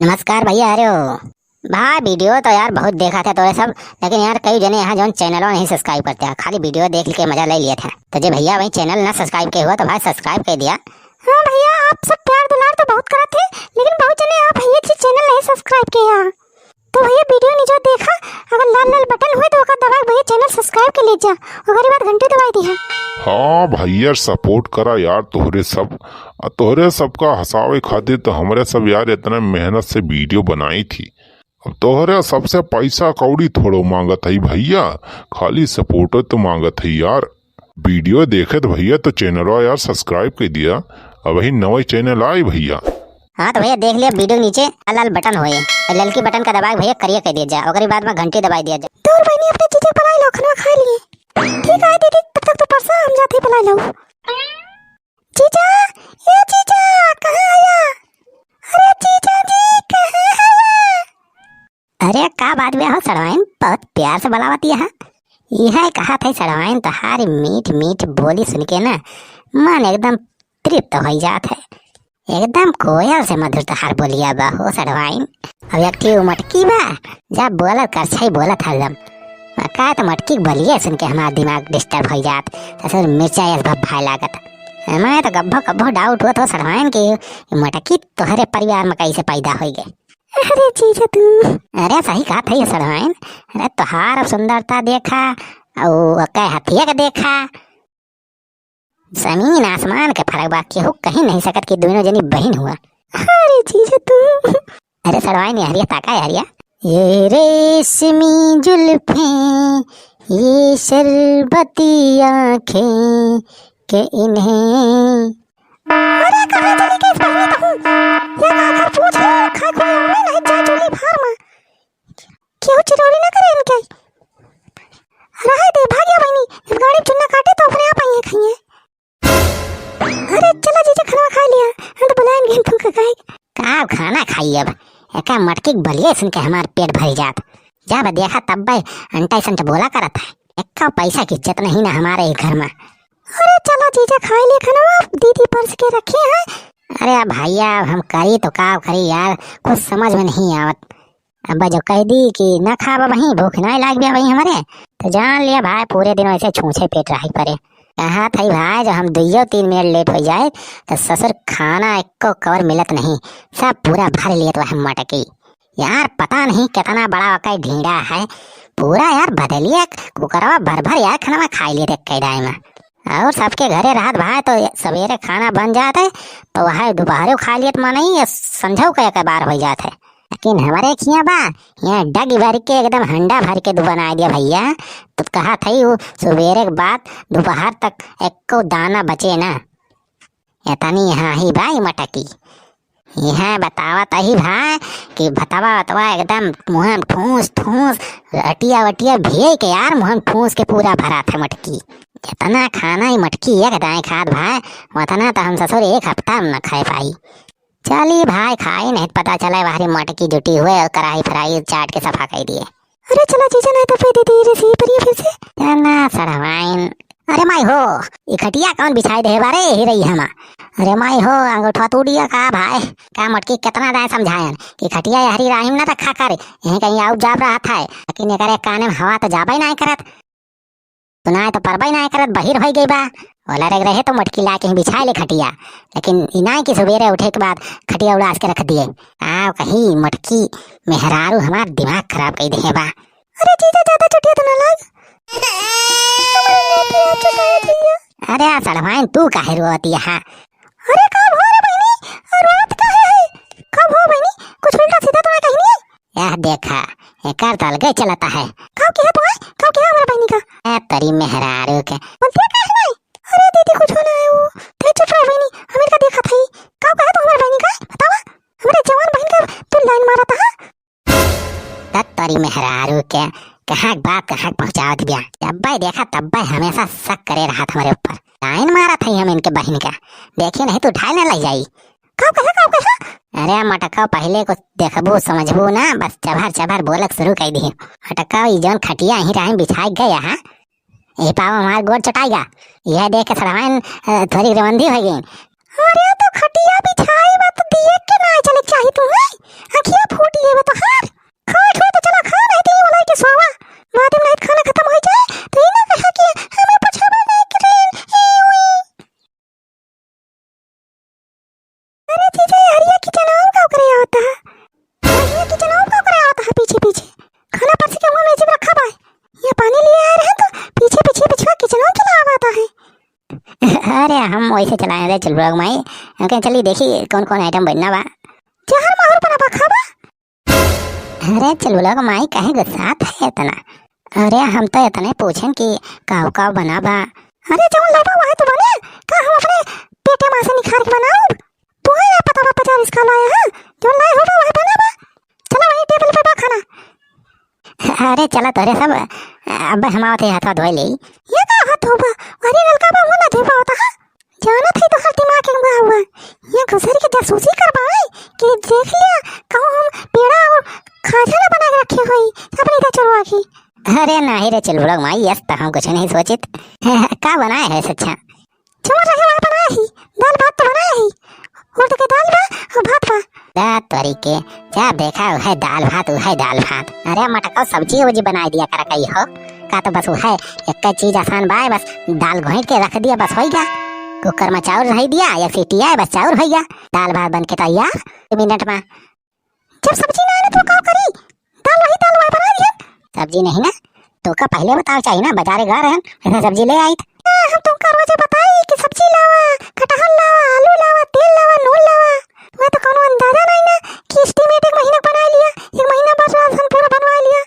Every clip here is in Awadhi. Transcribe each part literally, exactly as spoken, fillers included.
नमस्कार भइया, अरे हो भाई, video तो यार बहुत देखा थे तोरे सब, लेकिन यार कई जने यहाँ जौन channel नहीं subscribe करते हैं, खाली video देख के मजा ले लिए थे। तो जे भइया वही channel ना subscribe के हुआ तो भाई subscribe कर दिया। हाँ भइया, आप सब प्यार दुलार तो बहुत करत थे, लेकिन बहुत जने आप भइया जी channel नहीं subscribe किया। तो भइया video नीचे देखा, अगर लाल लाल button हुए तो ओकर दबाई भइया channel subscribe के ले जा, ओकरे बाद घंटी दबाई दिया। हाँ भइया, support करा यार तोहरे सब, आ तोहरे सबका हंसावे खातिर तो हमरे सब यार इतना मेहनत से video बनाई थी। अब तोहरे सबसे पैसा कौड़ी थोड़ो मांगत हई भइया, खाली support तो मांगत हई यार। Video देखत भइया तो channelवा यार subscribe कर दिया, अबही नवा channel आई भइया। हाँ तो भइया देख लिया video नीचे लाल लाल button होए, और ललकी button का दबाए भइया करिया कर दिया जा, ओकरे बाद में घंटी दबाई दिया जा। तोर बहनी अपने जीजा पलाई लो, खाना खा लिए। ठीक है दीदी, तब तक तो परसा हम जाते पलाई लो। जीजा, ए जीजा, कहाँ आया? अरे जीजा जी, कहाँ आया? अरे का बात बे हो सड़वाइन, बहुत प्यार से बुलावत यह। यह कहा था सड़वाइन, तोहारी मीठ मीठ बोली सुन के ना मन एकदम तृप्त हो जात है। एकदम कोयल से मधुर तोहार बोलिया बा हो सड़वाइन। अब एक ठे मटकी बा, जा बोलत करछाई बोलत हरदम। का तो मटकी के बोलिया सुन के हमार दिमाग disturb हो जात, ससुर मिर्चा यस भभाए लागत। मैं तो कब्बो कब्बो doubt होत हो सड़वाइन के मटकी तोहरे परिवार में कैसे पैदा हो गए। अरे जीजा तू। अरे सही कहा था ये सड़वाइन। अरे तोहार अब सुंदरता देखा, और ओके हथिया के देखा। जमीन आसमान के फर्क बा, केहू कहीं नहीं सकत कि दोनों जनी बहिन हुआ। अरे जीजा तू। अरे सड़वाइन, ये हरिया ताका, ये हरिया। ये रेशमी जुल्फें, ये शरबती आंखें, के इन्हें अरे कहाँ चली गई इस बहिनी बहू? ये का घर पूछ रही है, खाए कोई आवे नहीं, जा चूल्ही भार में। केहू चिरौरी ना करे इनके। रहे दे, भाग्या बहिनी, जब गाड़ी चुन्ना काटे तो अपने आप आइए खाइए। अरे चला जीजा, खाना खा लिया, हम तो बुलाएंगे तुमको खाए। का खाना खाई अब? एका मटकी के बलिए सुन के हमार पेट भर जात। जब देखा तब भाई अंटा संट बोला करत है। एक्का पैसा की इज्जत नहीं ना हमारे ही घर में। अरे चला जीजा, खाई ले खाना, दीदी परस के रखे हैं। अरे अब भैया, अब हम करी तो का करी यार, कुछ समझ में नहीं आवत। अब जो कह दी कि ना खाब वहीं, भूख ना लाग गया वहीं हमारे, तो जान लिया भाई, पूरे दिन वैसे छूछे पेट रह पड़े। कहा था भाई, जो हम दुइयो तीन मिनट late हो जाए, तो ससुर खाना एको कवर मिलत नहीं, सब पूरा भर लिए तो हम मटकी। यार, पता नहीं कितना बड़ा ओकर ढींढा है, पूरा यार बदलिए कुकरवा भर भर यार खाना खाई लिए थे कई दाई में। और सबके घरे रहत भाई तो सवेरे खाना बन जात है, तो वह दोपहरे खा लिए तो मनई या संझौ के एक बार हो जात है। लेकिन हमारे खिया बा, यहाँ डग भर के एकदम हंडा भर के दू बना दिया भैया। तो कहा था वो सवेरे के बाद दोपहर तक एको दाना बचे ना। इतनी यहाँ ही भाई मटकी। यह बतावत अही भाई कि भतवा वतवा एकदम मुँह में ठूस ठूस, रटिया वटिया भिए के यार मुँह में ठूस के पूरा भरा था मटकी। जितना खाना ही मटकी एक दाएं खात भाई, उतना तो हम ससुर एक हफ्ता में न खाए पाई। चली भाई खाई नहीं पता चले, बाहरी मटकी जुटी हुए और कढ़ाई फराई चाट के सफा कर दिए। अरे चला जीजा, नहीं तो फिर दीदी रे सी परिए फिर से। ना सड़वाइन। अरे माई हो, ई खटिया कौन बिछाई दे बारे, यही रही हमा। अरे माई हो, अंगूठा टूट गया का भाई? का मटकी कितना दाए समझायन कि खटिया यहरी राहिम ना रखा करे, यहीं कहीं आउब जाब रहा था, लेकिन एकरे काने में हवा तो जाबे नहीं करत, सुनाए तो परबे नहीं करत, बहिर होई गई बा। ओला रेग रहे तो मटकी ला के ही बिछाए ले खटिया, लेकिन ई नहीं कि सवेरे उठे के बाद खटिया उड़ास के रख दिए। आओ कहीं मटकी मेहरारू हमार दिमाग खराब कर दे बा। अरे जीजा, ज्यादा चटिया तो ना लाग। अरे आ सड़वाइन, तू काहे रोती है? अरे का भो रे बहिनी, रोत काहे है? का भो बहिनी, कुछ उल्टा सीधा तो ना कहीं नहीं? यह देखा, एकर तो अलगे चलता है। का किया तू? का किया हमारे बहिनी का? ए तोरी मेहरारू के। बोलती है काहे नहीं? अरे दीदी कुछ ना है वो। ते चुप रह बहिनी, हम इनका देखा था ही। का कहा तू हमारे बहिनी का? बतावा। हमारे जवान बहन का तू line मारा था। तब तोरी मेहरारू के कहाँ के बात कहाँ के पहुँचावत बिया। जब्बे देखा तब्बे हमेशा शक करे रहा था हमारे ऊपर। Line मारा था ही हम इनके बहन का। देखिए नहीं तो उठाए ना ले जाई। का कहा, का कहा? अरे मटका पहले कुछ देखबू समझबू ना, बस चभर चभर बोलक शुरू कर दी। मटका ई जौन खटिया यहीं राही बिछाए गए यहाँ, ए पावा हमार गोड़ चटाइगा। यह देख के सड़वाइन, अ, थोड़ी रवंदी हो गई। अरे तो खटिया बिछाई बा तो दिए के ना चले चाही तू, हैं? अखिया हम वैसे चलाए रहे चुलबुला के माई, हम कहे चली देखी कौन कौन item बनना बा। जहर माहुर बना बा, खाबा? अरे चुलबुला के माई काहे गुस्सात है इतना? अरे हम तो इतने पूछेन कि काव काव बना बा। अरे जौन लाबा वही तो बने, का हम अपने पेटे माँ से निखार के बनाऊ? तू है ना पता बा पचास का लाया है, जौन लाए होबा वही बना बा। चला वही टेबल पे बा खाना। अरे चला तोरे सब, अब हम आवत है हाथवा धोए ले। ये का हाथ धोबा? अरे नलका बा वो ना धोबा होता है। जानत है तोहर दिमाग एक बा हुआ। ये घुसरी के जासूसी करवाए कि देख लिया कहूँ हम पेड़ा और खाजा ना बना के रखे होई अपनी इधर चुरवा की। अरे नाही रे चुलबुला के माई, यस तो हम कुछ नहीं सोचित। का बनाए है सच्चा? जवन रहे वहाँ बनाए ही, दाल भात तो बनाए ही। उड़द के दाल बा और भात बा। दा तोरी के, जा देखा उहे दाल भात, उहे दाल भात। अरे मटका सब्जी उब्जी बनाए दिया करा कई हो। का तो बस उहे एक चीज आसान बा, बस दाल घोंट के रख दिया, बस होई गा। कुकर में चाउर रख दिया, एक सीटी आए, बस चाउर होई गा। दाल भात बन के तैयार, दो मिनट में। जब सब्जी ना आए तो का करी? दाल वही दाल वही बना दिया। सब्जी नहीं ना, तो का पहले बताओ चाहिए ना, बाजारे गा रहन, इतना सब्जी ले आई। आ, हम तुमका रोजे बताई कि सब्जी लावा, कटहल लावा, आलू लावा, तेल लावा, नून लावा। वह तो कोनो अंदाजा नहीं ना कि estimate एक महीना बना लिया, एक महीना बाद राशन पूरा बनवा लिया।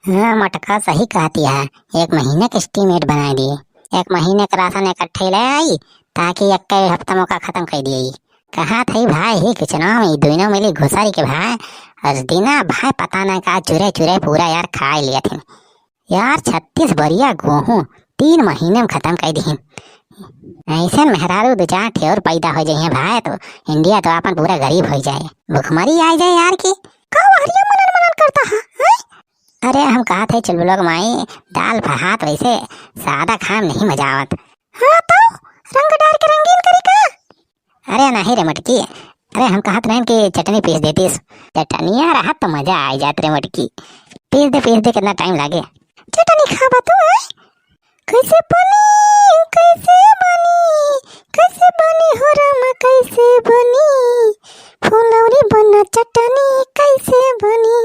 हाँ, मटका सही कहती है, एक महीने के estimate बना दिए, एक महीने का राशन इकट्ठे ले आई, ताकि एक हफ्ता में ओका खत्म कर दिए। कहा था भाई ही किचना में, ई दोनों मिली घुसरी के भाई, और दिना भाई पता ना का चुरे चुरे पूरा यार खा लिया थे। यार छत्तीस बोरिया गेहूं तीन महीने में खत्म कर दीन। ऐसे मेहरारू दो चार ठे और पैदा हो जाइए भाई, तो इंडिया तो अपन पूरा गरीब हो जाए, भुखमरी आ जाए यार की। का हरिया मनन मनन करता है, हैं? अरे हम कहा थे चुलबुला के माई, दाल भात वैसे सादा खाए में नहीं मजा आवत। हाँ तो रंग डाल के रंगीन करी का? अरे नहीं रे मटकी, अरे हम कहत रहन कि चटनी पीस देतीस। चटनिया रहत तो मजा आ जात रे मटकी। पीस दे, पीस दे, कितना टाइम लागे। चटनी खाबा तू, हैं? कैसे बनी, कैसे बनी, कैसे बनी हो रामा, कैसे बनी? फुलौरी बना चटनी कैसे बनी?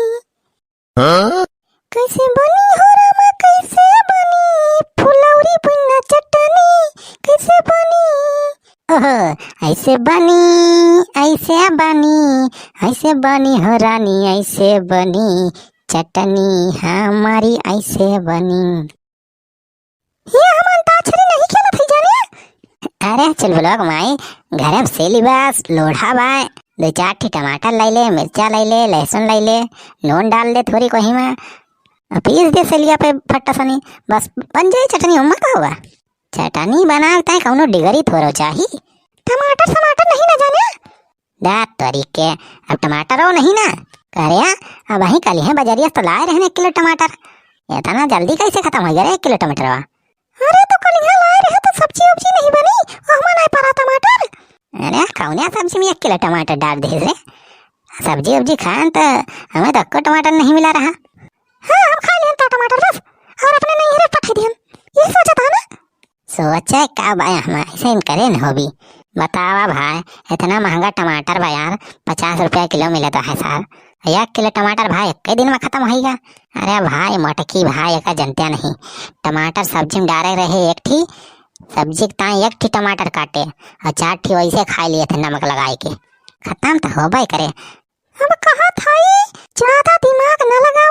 हाँ? कैसे बनी हो रामा, कैसे बनी? फुलौरी बिना चटनी कैसे बनी? ओहो, ऐसे बनी, ऐसे बनी, ऐसे बनी हो रानी, ऐसे बनी चटनी हमारी, ऐसे बनी। ये हम अंताक्षरी नहीं खेलत हई जाने। अरे चुलबुला के माई, घरे में सेली बा, लोढ़ा बा, दो चार ठी टमाटर ले ले, मिर्चा ले ले, लहसुन ले ले, नून डाल दे थोरी कोही में, और पीस दे सेलिया पे फट्टा सनी, बस बन जाए चटनी। ओमा का हुआ? चटनी बनावे ताई कौनो डिग्री थोरो चाही। टमाटर समाटर नहीं ना जाने। दा तोरी के, अब टमाटर हो नहीं ना। अरे, अब वहीं कल है बजरिया से तो लाए रहने एक किलो टमाटर। इतना जल्दी कैसे खत्म हो गया रे एक किलो टमाटरवा? अरे, तो कल यहाँ लाए रहे तो सब्जी उब्जी नहीं बनी, ओहमा नहीं पड़ा टमाटर। अरे, कौने सब्जी में एक किलो टमाटर डाल दे रे? सब्जी उब्जी खाएन तो हमें तो एको टमाटर नहीं मिला रहा। हाँ, हम खा लिहन तो टमाटर बस, और अपने नहीं रे पठा दिहन। ये सोचा था ना। सोचे का बा, हम ऐसे ही करे न होबी। बतावा भाई, इतना महंगा टमाटर बा यार, पचास रुपया किलो मिलत है सार। एक किलो टमाटर भाई एक दिन में खत्म होइगा। अरे भाई मोटकी भाई, एका जनत्या नहीं, टमाटर सब्जी में डारे रहे एक ठी, सब्जी के ताई एक ठी टमाटर काटे और चार ठी वैसे खा लिए थे नमक लगाए के। खत्म तो होबे करे। हम कहत हई, ज्यादा दिमाग न लगा,